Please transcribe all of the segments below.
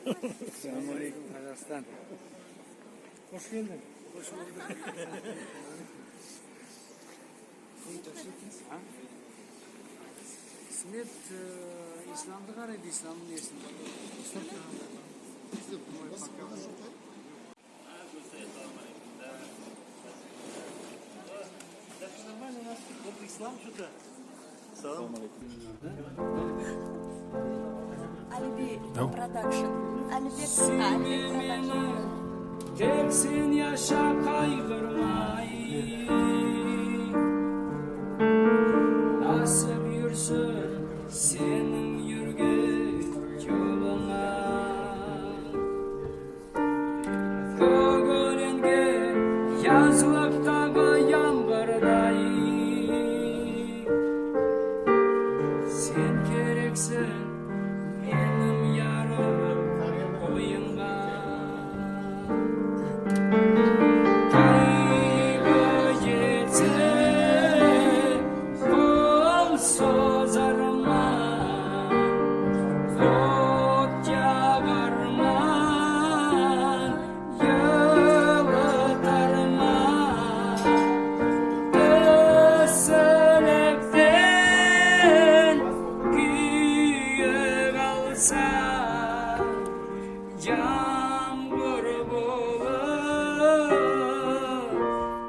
Selamünaleyküm Қазақстан. Hoş geldin. Hoş bulduk. Ha? İsmet İslam'dı qarайды, İslamның несін. Нормально у нас. Вот ислам что-то. Салам. Alibi Production. Alibek, Alibek Production. Тек сен яша қайғырмай. Асып жүрсін сенің жүрген жолыңа. Көк өлеңге жазлықтағы жаңбырдай. Сен керексің менің ярым ойынға. Қайғы жетсе қол созарман, от жағарман, жылытарман. Ісіліктен күйе қалса, жаңбыр болып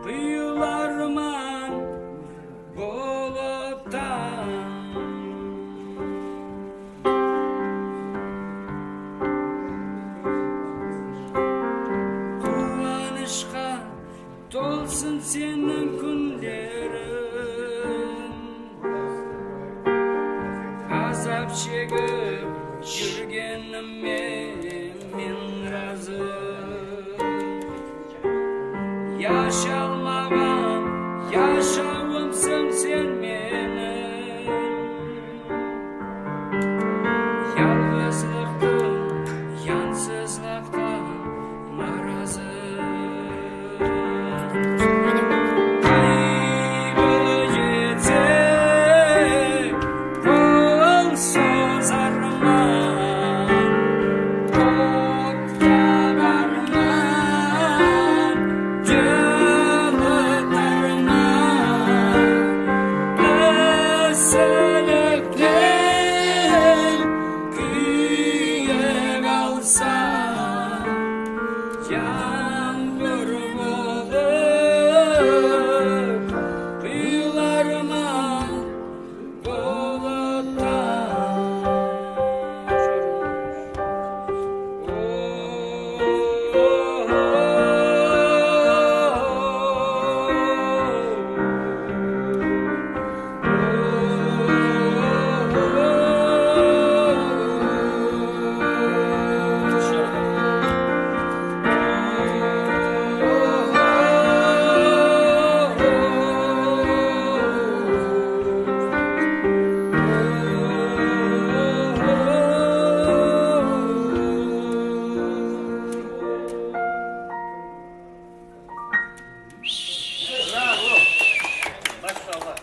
құйыларман бұлттан. Қуанышқа толсын сенің күндерің. Азап шегіп жүргеніме мен разы. Yaşalmağan yaşауымсың сен менің. Ялғызлықтың, жансыздықтан наразы. Қайғы жетсе қол созарман, от жағарман, жылытарман. Ісіліктен күйе қалса, жаңбыр болып құйыларман бұлттан. Машалла.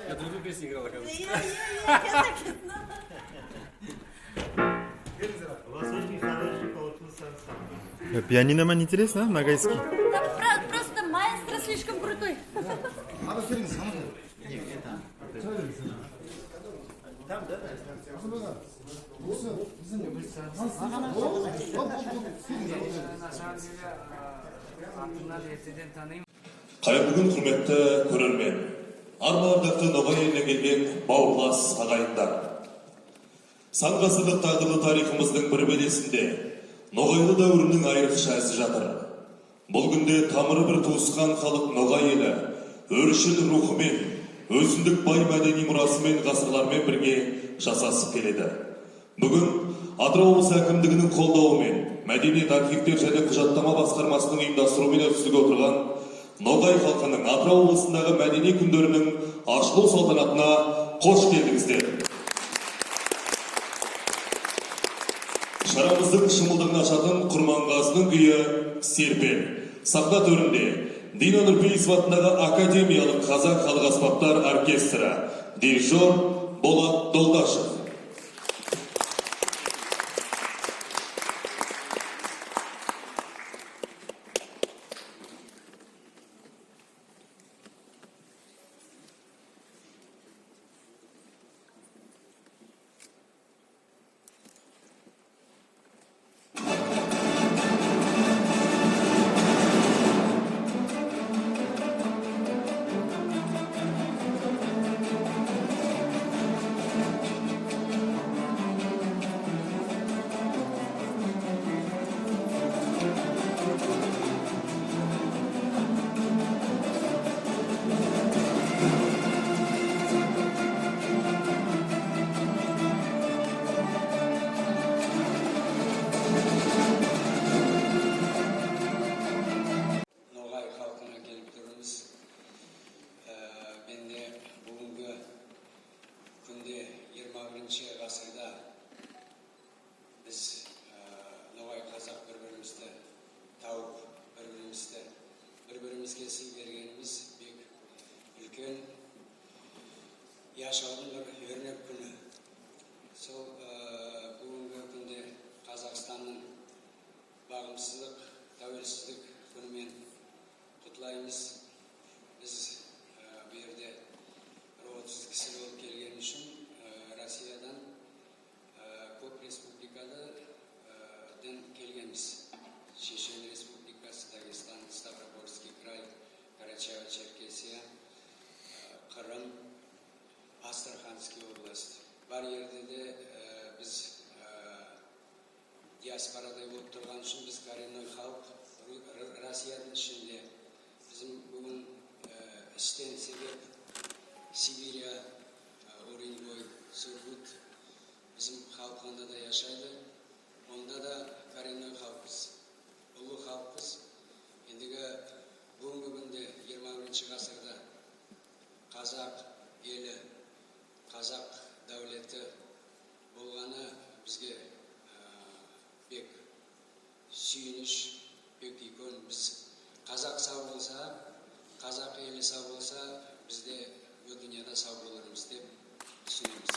Я другую песню играл, оказывается. Я так и знала. У вас очень хороший получился ансамбль. Пианино интересно, а, ногайский? Там просто маэстро слишком крутой. Abi söyleyiniz, hanım. Там, да? На самом деле, атынан ертеден танимын. Қайырлы күн, құрметті көрермен! Арман ардақты Ноғай елінен келген бауырлас ағайындар! Сан ғасырлық тағдырлы тарихымыздың бір белесінде Ноғайлы дәуірінің айрықша ізі жатыр. Бұл күнде тамыры бір туысқан халық Ноғай елі өршіл рухымен, өзіндік бай мәдени мұрасымен ғасырлармен бірге жасасып келеді. Бүгін Атырау облысы әкімдігінің қолдауымен, мәдениет, архивтер және құжаттама басқармасының ұйымдастыруымен өткізіліп отырған Ноғай халқының Атырау облысындағы мәдени күндерінің ашылу салтанатына қош келдіңіздер. Шарамыздың шымылдығын ашатын Құрманғазының күйі «Серпе». Сахна төрінде Дина Нұрпейісов атындағы академиялық қазақ халық аспаптар оркестрі, дирижер Болат Долдашев. Тәуелсіздік күнімен құтлаймыз. Біз бұл жерде бір 30 кісі болып келген үшін Россиядан көп республикада ден келгенбіз. Шешен Республикасы, Дагестан, Ставропольский край, Карачаево-Черкесия, Қырым, Астраханский область. Бар жерде де біз диаспорадай болып тұрған үшін біз коренной халық Россияның ішінде. Біздің бүгін істен себеп Сибирия, Уренгой, Сургут, біздің халық онда да яшайды. Онда да коренной халықпыз, ұлы халықпыз. Ендігі бүгінгі күнде 21 ғасырда қазақ елі, қазақ дәулеті болғаны бізге бек сүйініш, бек үлкен. Біз қазақ сау болса, қазақ елі сау болса, біз де бұл дүнияда сау болармыз деп түсінеміз.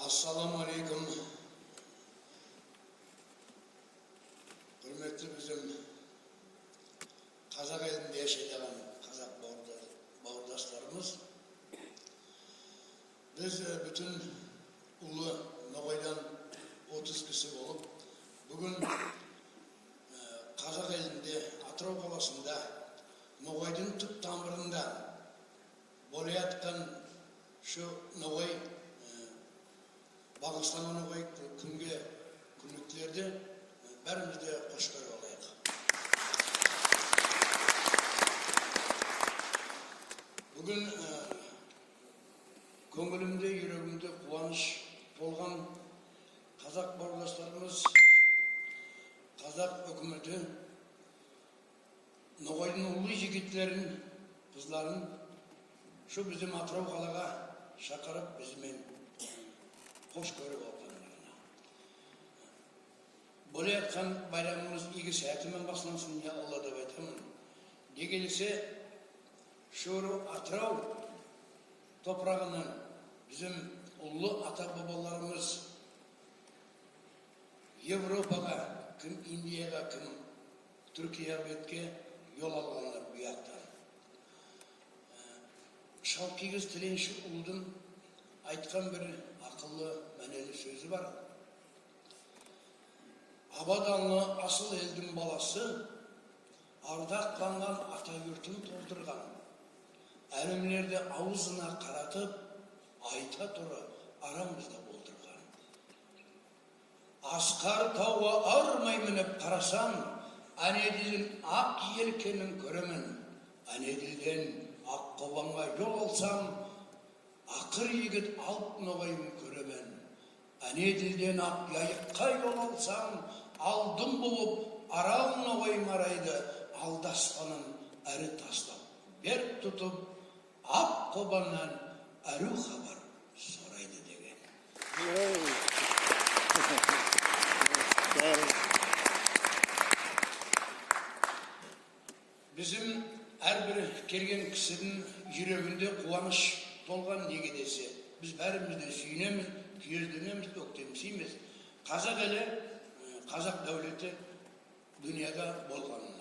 Ассаламу алейкум. Құрметті біздің қазақ елінде яшайдыған қазақ бауырдастарымыз. Біз бүтін ұлы Ноғайдан 30 кісі болып, бүгін қазақ елінде Атырау қаласында Ноғайдың түп тамырында бола жатқан шу Ноғай бағышталған Ноғай күнге күніктерді бәріміз де қош көріп алайық. Бүгін көңілімде, жүрегімде қуаныш толған. Қазақ бауырластарымыз, қазақ үкіметі Ноғайдың ұлы жігіттерін, қызларын шу біздің Атырау қалаға шақырып, бізімен қош көріп алғандарына. Бола жатқан байрамымыз игі сәтімен баслансын, я Алла, деп айтамын. Неге десе, шу Атырау топырағынан біздің ұлы ата бабаларымыз Европаға, кім Индияға, кім Түркия бетке жол алғандар бұяқтан. Шалкигіз Тіленші ұлдың айтқан бір ақыллы, мәнелі сөзі бар. Абаданлы асыл елдің баласы, ардақтанған ата жұртын толтырған, әлемлерді аузына қаратып, айта тұры арамызда болдырған. Асқар тауға армай мініп қарасам, Әнеділдің ақ елкенін көремін. Әнеділден ақ қобанға жол алсам, ақыр егіт алып ноғайым көремін. Әнеділден ақ яйыққа жол алсам, алдым болып арал ноғайым арайды, алдаспанын әрі тастап, берік тұтып, ақ қобаннан әру хабар сорайды деген. Біздің әрбір келген кісінің жүрегінде қуаныш толған, неге десе, біз бәріміз де сүйінеміз, күйезденеміз, өктемсейміз. Қазақ елі, қазақ дәулеті дүнияда болғанына.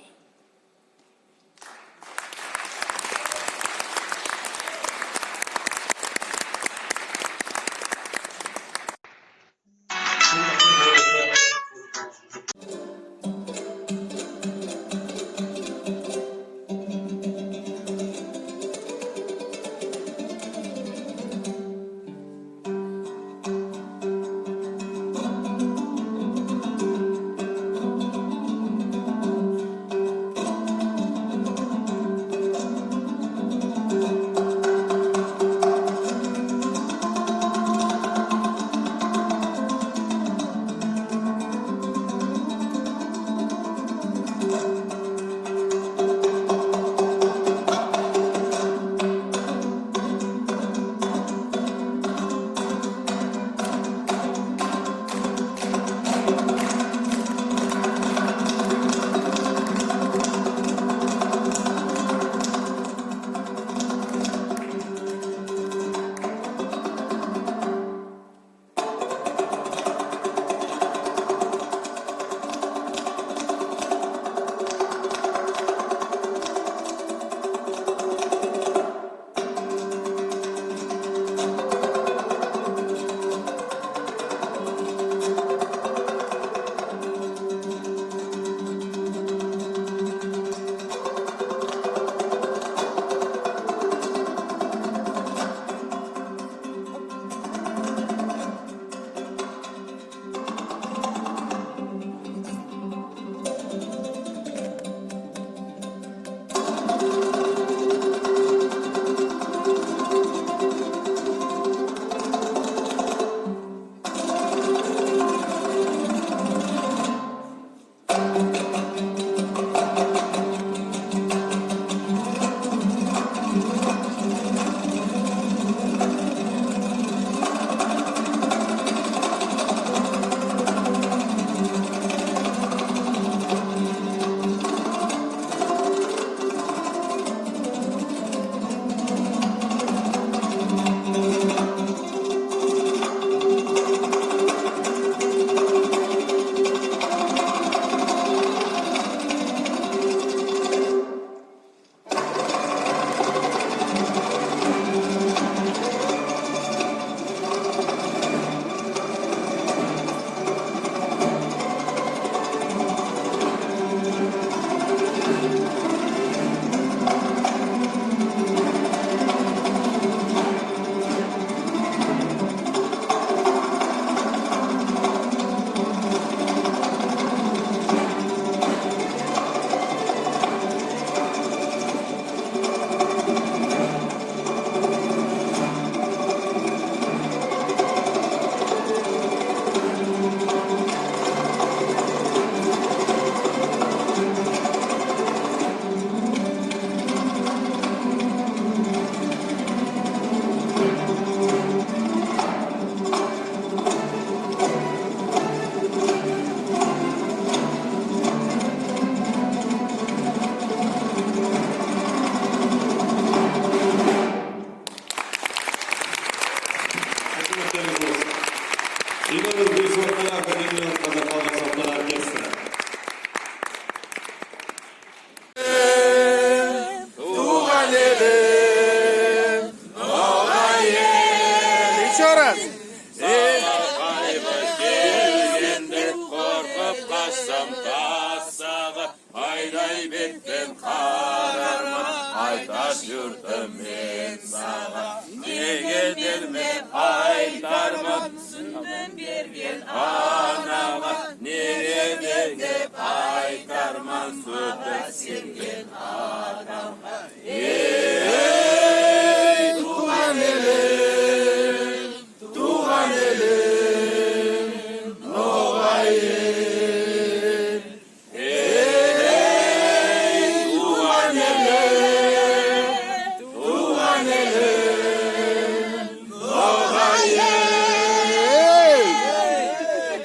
Қошеметтеріңіз болсын. Иван Бейсуақтағы академиялық қазақ халық аспаптар оркестрі. Туған елім, Ноғай. Еще раз. Сарғайып келгенде, қорқып қашсам тасаға, айдай беттен қарармын, айташ жұртым, мен саған неге делме айтармын, сүтін берген анаға неге деп айтармын, сүтін сенген адамға. Ей, туған елім, туған елім, Ноғай ел. Ей, туған елім, туған елім, Ноғай ел.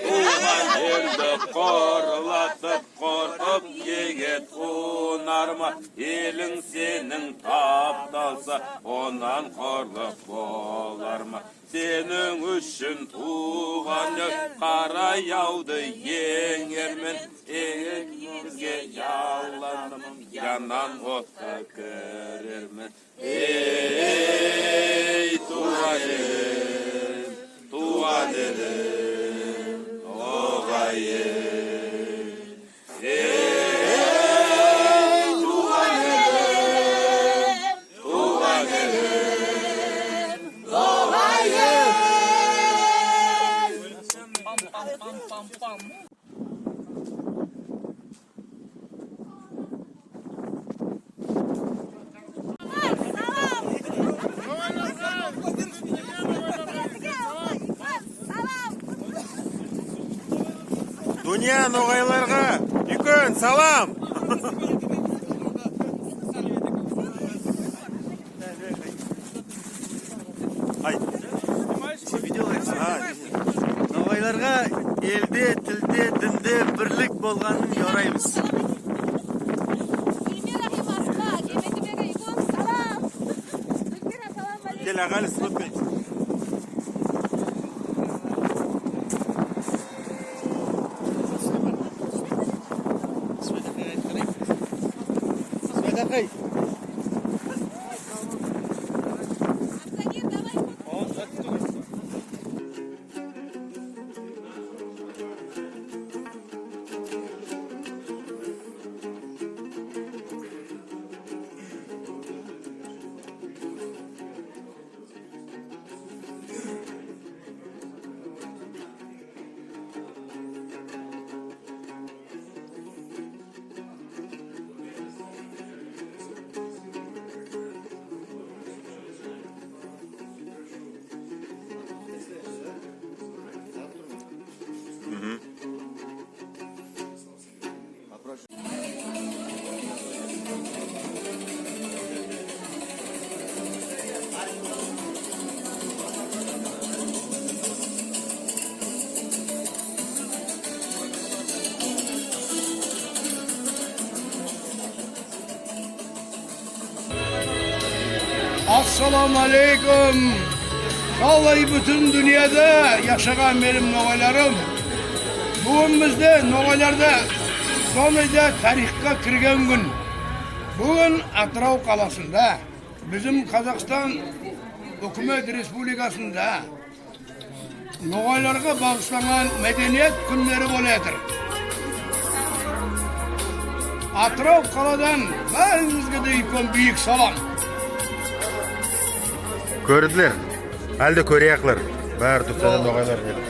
Туған жерді қорлатып, қорқып кеге қонарма, елің сенің тапталса, онан қорлық болар ма? Сенің үшін, туған ел, қара жауды еңермен, еңізге яланымын, янан отқа кірермін. Ей, туған елім, туған елім, Ноғай ел. Ей, туған елім, туған елім, Ноғай ел. Пам-пам-пам-пам. Салам! Салам! Дүния ноғайларға үлкен салам. Ай. А, Ноғайларға елде, тілде, дінде бірлік болғанын yorаймыз. Эльмира Москва, Деметибеге үлкен салам! Эльмира, салам алейкум. Кел, ағали, сфоткаемся. Светақай. Абзагир, давай фото. Ассалаумағалейкум. Vallahi bütün dünyada yaşayan benim noğaylarım. Bugün bizde noğaylarda sonunda tarixqa kirgen gün. Bugün Атырау қаласында, bizim Қазақстан Үкімет Республикасында ноғайларға бағышталған мәдениет күндері болады. Атырау қаладан бәріңізге де үлкен биік салам. Көрділер. Әлі де көрейақлар. Бәрі Түркиядан ноғайлар келді.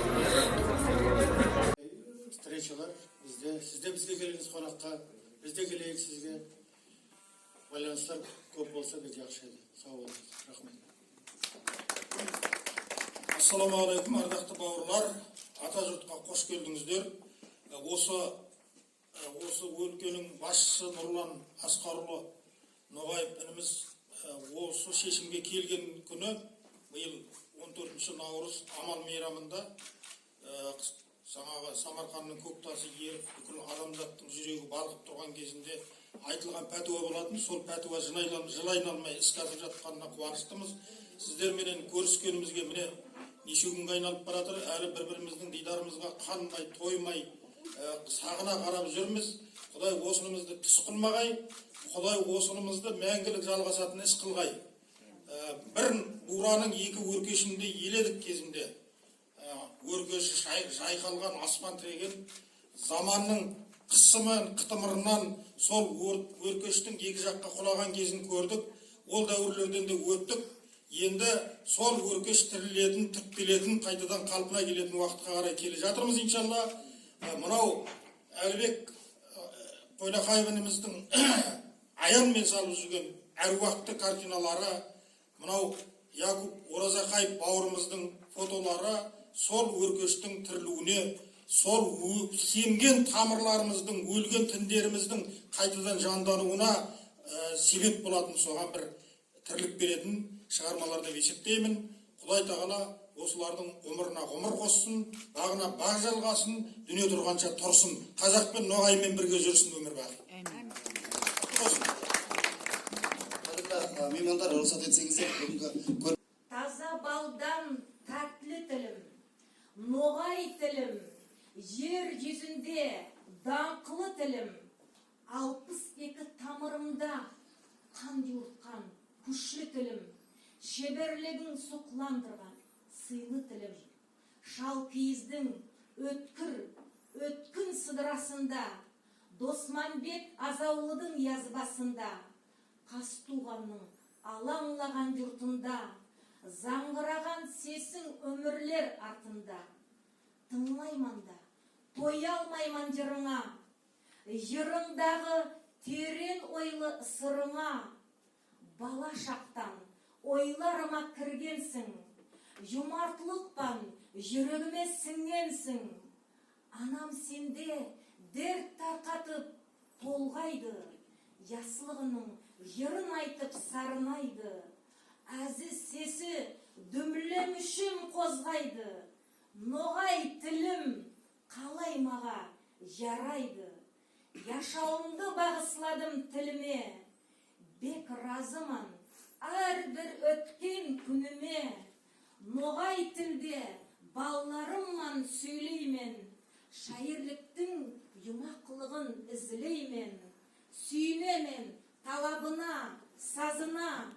Встречалар бізде, сіз де бізге келіңіз қонаққа, біз де келейік сізге. Байланыстар көп болса, бек жақсы еді. Сау болыңыз, рахмет. Ассалаумағалейкум, ардақты бауырлар, ата жұртқа қош келдіңіздер. Осы өлкенің басшысы Нұрлан Асқарұлы Ноғаев ініміз осы шешімге келген күні биыл 9 наурыз амал мейрамында жаңағы Самарқанның көк тасы еріп, бүкіл адамзаттың жүрегі балқып тұрған кезінде айтылған пәтуа болатын. Сол пәтуа жыл айналмай іске асып жатқанына қуаныштымыз. Сіздерменен көріскенімізге міне неше күнге айналып бара жатыр. Әлі бір біріміздің дидарымызға қанмай, тоймай, сағына қарап жүрміз. Құдай осынымызды түс қылмағай, Құдай осынымызды мәңгілік жалғасатын іс қылғай. Бір бураның екі өркешінде еледік кезінде. Өркеші жайқалған, аспан тіреген заманның қысымы қытымырынан сол өркештің екі жаққа құлаған кезін көрдік. Ол дәуірлерден де өттік. Енді сол өркеш тірілетін, түптелетін, қайтадан қалпына келетін уақытқа қарай келе жатырмыз, иншалла. Мынау Әлібек Қойнақаев ініміздің аянмен салып жүрген әруақты картиналары, мынау Якуб Оразақаев бауырымыздың фотолары сол өркештің тірілуіне, сол семген тамырларымыздың, өлген тіндеріміздің қайтадан жандануына себеп болатын, соған бір тірлік беретін шығармалар деп есептеймін. Құдай тағала осылардың ғұмырына ғұмыр қоссын, бағына бақ жалғасын, дүние тұрғанша тұрсын, қазақ пен ноғаймен бірге жүрсін өмір бақи. Болсын. Қадірлі меймандар, рұқсат етсеңіздер, бүгінгі Таза балдан тәтті тілім, ноғай тілім, жер жүзінде даңқлы тілім, 62 тамырымда қан юыртқан күшлі тілім, шеберлігің сұқландырған сыйлы тілім, шал киіздің өткір, өткін сыдырасында, Досманбет Азаулыдың язбасында, Қазтуғанның алаңлаған жұртында, заңғыраған сесің өмірлер артында. Тыңлайман да, тоя алмайман жырыңа, жырыңдағы терең ойлы сырыңа. Бала шақтан ойларыма кіргенсің, жомартлықпан жүрегіме сіңгенсің. Анам сенде дерт тарқатып толғайды, яслығының жырын айтып сарнайды. Әзіз сесі дүмле мүшем қозғайды. Ноғай тілім қалай маға жарайды. Яшауымды бағысладым тіліме, бек разыман әрбір өткен күніме. Ноғай тілде балаларымман сөйлеймен, шайырліктің юмақлығын ізлеймен. Сүйінемен талабына, сазына,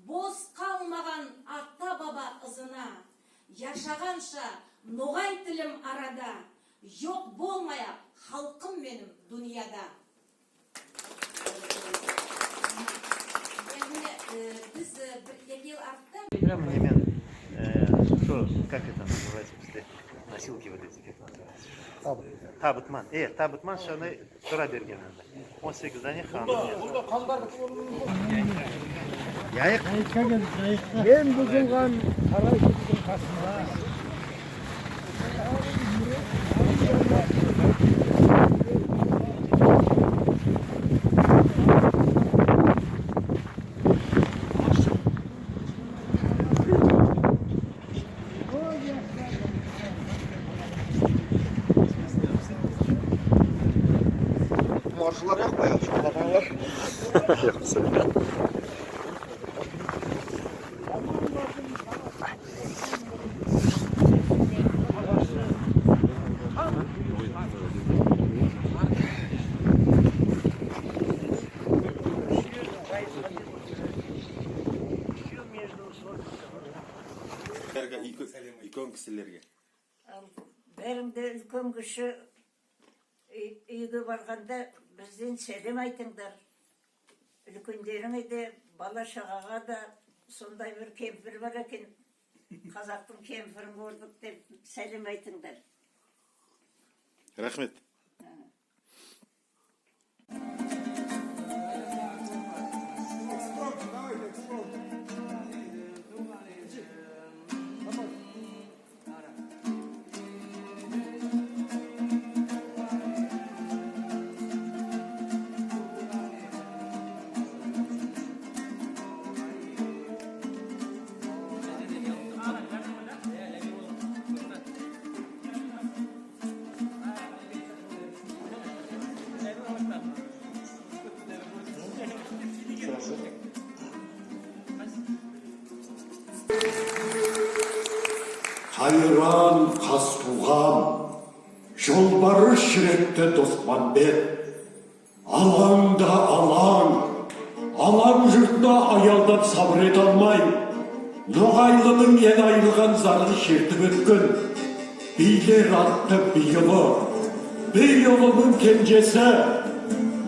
бос қалмаған ата-баба ызына. Яшағанша ноғай тілім арада, жоқ болмая халқым менің дүнияда. Біз бір екі ел артта Прямо немен, что, как это называется, бізде носилки вот эти, как называется? Табытман. Табытман шаны тұра берген енді. 18 дане хан. Яйық. Мен бұзылған сарай күтдің қасында. Маршылар жақпай, шоқлағанлар. Үлкен кісілерге. Бәріңде үлкен кіші үйге барғанда бізден сәлем айтыңдар. Үлкендеріңе де, бала шағаға да сондай бір кемпір бар екен. Қазақтың кемпірін көрдік деп сәлем айтыңдар. Рахмет. Қайран Қазтуған, жолбарыс жүректі Доспанбет, алаңда алаң, алаң жұртына аялдап сабыр ете алмай, Ноғайлының ел айырған зарын шертіп өткен билер атты биұлы, биұлының кенжесі,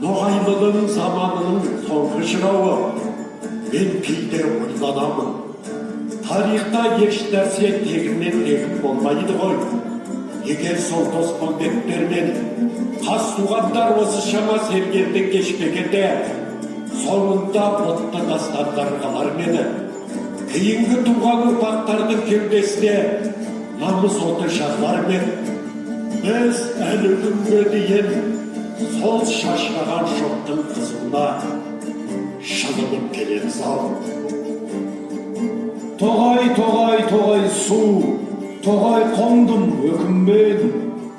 Ноғайлының заманының соңғы жырауы. Мен кейде ойланамын. Тарихта еш нәрсе тегіннен тегін болмайды ғой. Егер сол Доспанбеттер мен Қазтуғандар осыншама сергелдең кешпегенде, соңында бұтты дастандар қалар ма еді? Кейінгі туған ұрпақтардың кеудесіне намыс оты жағылар ма еді? Біз әлі күнге дейін сол шашыраған шоқтың қызылына шылынып келеміз ау. Тоғай, тоғай, тоғай су, тоғай қондым, өкінбен.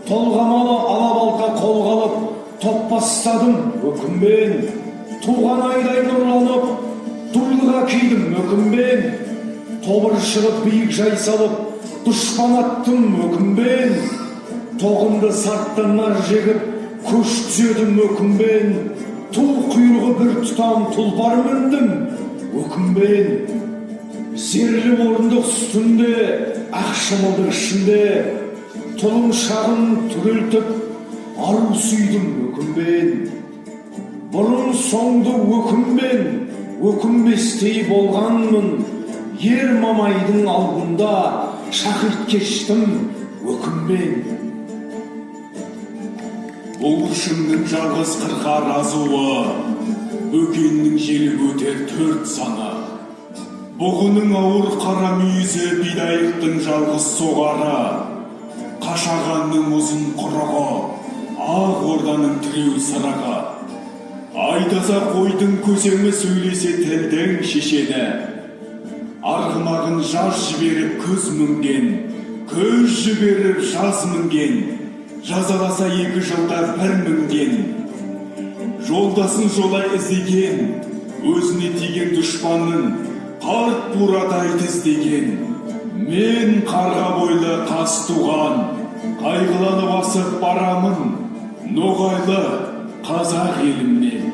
Толғамалы ала балта қолға алып, топ бастадым, өкінбен. Туған айдай нұрланып, дуйлыға кидім, өкінбен. Тобыр шығып биік жай салып, дұшпан аттым, өкінбен. Тоғымды сарттан нар жегіп, көш түзедім, өкінбен. Ту құйрығы бір тұтам тұлпар міндім, өкінбен. Зерлі орындық үстінде, ақ шымылдық ішінде, тұлым шағын түрілтіп, ару сүйдім, өкінбен. Бұрын соңды өкінбен, өкінбестей болғанмын, ер Мамайдың алдында шахит кештім, өкінбен. Бұлшыңның жалғыз қырқар азуы, Бөкеннің желіп өтер төрт саны. Бұғының ауыр қара мүйізі, бидайықтың жалғыз соғары, Қашағанның ұзын құрығы, Ақ орданың тіреу сырығы. Айдаса қойдың көсемі, сөйлесе тілдің шешені. Арғымағын жаз жіберіп күз мінген, күз жіберіп жаз мінген, жазаласа 2 жылда бір мінген. Жолдасын жолай іздеген, өзіне тиген дұшпанның қарт бурадай тіздеген. Мен қарға бойлы Қазтуған, қайғыланып асып барамын, Ноғайлы қазақ елімнен.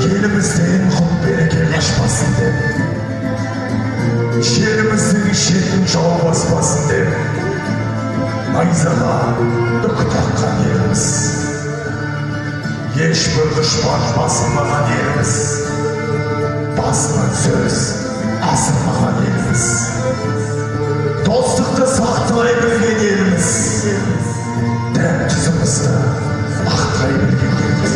Елімізден құт береке қашпасын деп, жеріміздің шетін жау баспасын деп, найзаға үкі таққан елміз. Ешбір дұшпан басылмаған елміз, басынан сөз асырмаған елміз. Достықты сақтай білген елміз, дәм тұзымызды ақтай білген елміз.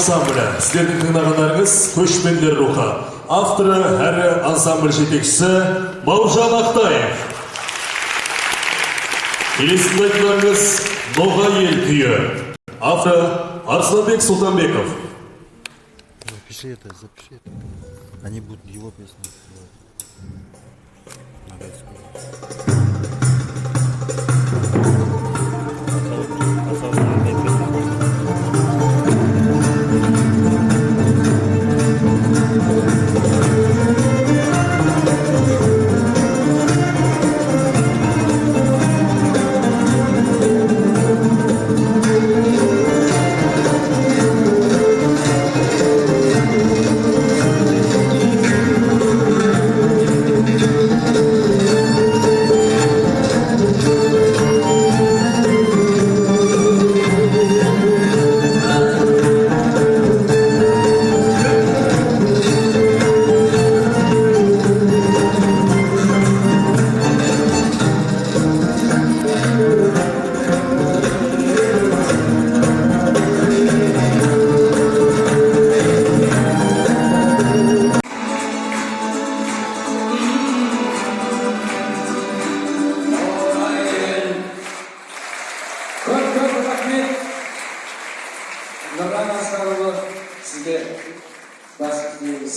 Ансамблі. Сіздердің тыңдағандарыңыз «Көшпенділер рухы». Авторы әрі ансамбль жетекшісі Бауыржан Ақтаев. Келесі тыңдайтындарыңыз «Ноғай ел» күйі. Авторы Арсланбек Сұлтанбеков. Запиши это, запиши это. Они будут его песню петь. Ногайскую.